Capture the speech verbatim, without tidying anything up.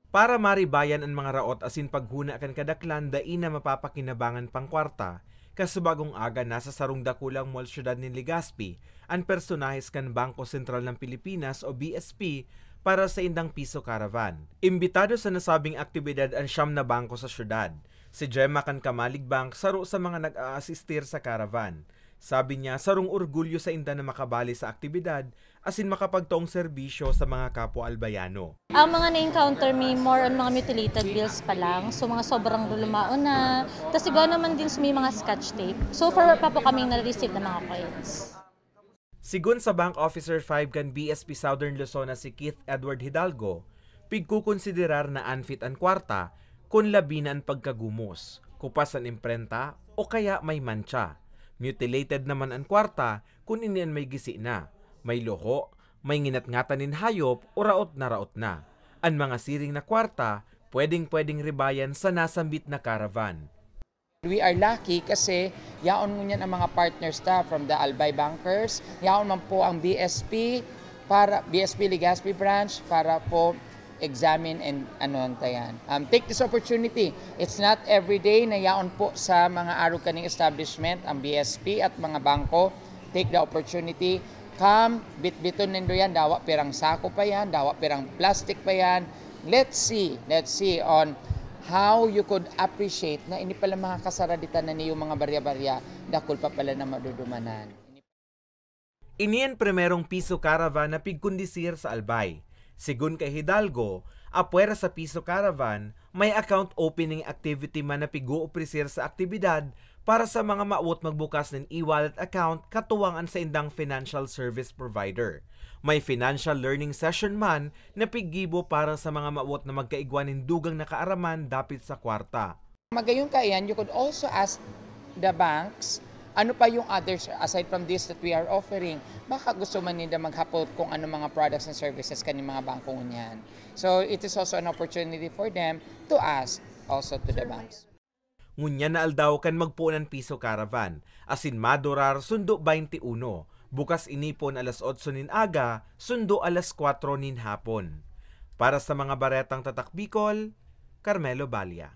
Para maribayan an mga raot asin paghona kan kadaklan dai na mapapakinabangan pang kwarta, kasubagong aga nasa sarong dakulang mall syudad nin Legazpi an personahes kan Bangko Sentral ng Pilipinas o B S P para sa indang Piso Caravan. Imbitado sa nasabing aktibidad an siyam na bangko sa syudad. Si Gemma kan Kamalig Bank, saro sa mga nag-aasistir sa caravan. Sabi niya, sarong orgulyo sa inda na makabali sa aktibidad asin makapagtoong serbisyo sa mga kapwa Albayano. Ang mga na-encounter mi, more on mga mutilated bills pa lang. So, mga sobrang lulumaon na. Tapos siguro naman din may mga scotch tape. So far, wala pa po kaming na-receive ng mga coins. Sigon sa Bank Officer five kan B S P Southern Luzon na si Keith Edward Hidalgo, pigkukonsiderar na unfit an kwarta kun labi na an pagkagumos, kupas an imprenta o kaya may mantsa. Mutilated naman an kwarta kun ini an may gisi na, may luho, may nginatngatan nin hayop o raot na raot na. An mga siring na kwarta, pwedeng-pwedeng ribayan sa nasambit na caravan. We are lucky kasi yaon ngunyan ang mga partners ta from the Albay Bankers, yaon man po ang B S P, para B S P Legazpi branch para po examine and ano tayan. Um, take this opportunity. It's not every day na yaon po sa mga arog kaning establishment ang B S P at mga bangko. Take the opportunity. Come, bitbiton nindo yan. Dawa pirang sako pa yan, dawa pirang plastic pa yan. Let's see, let's see on how you could appreciate na ini pala mga kasaraditan na niyo mga barya-barya, dakul pa pala na madudumanan. Ini an primerong Piso Caravan na pigkondisir sa Albay. Sigon kay Hidalgo, apwera sa Piso Caravan, may account opening activity man na pig-oopresir sa aktibidad para sa mga mawot magbukas nin e-wallet account katuwang an saindang financial service provider. May financial learning session man na piggibo para sa mga mawot na magkaigwa nin dugang na kaaraman dapit sa kwarta. Magayon kaiyan, you could also ask the banks, ano pa yung others aside from this that we are offering? Baka gusto man nila maghapot kung ano mga products and services kan mga bangko ngunyan. So it is also an opportunity for them to ask also to the banks. Ngunyan na aldaw kan magpoon an Piso Caravan, asin madurar sundo twenty-one. Bukas ini poon alas otso nin aga, sundo alas kwatro nin hapon. Para sa mga baretang Tatak Bicol, Carmelo Balia.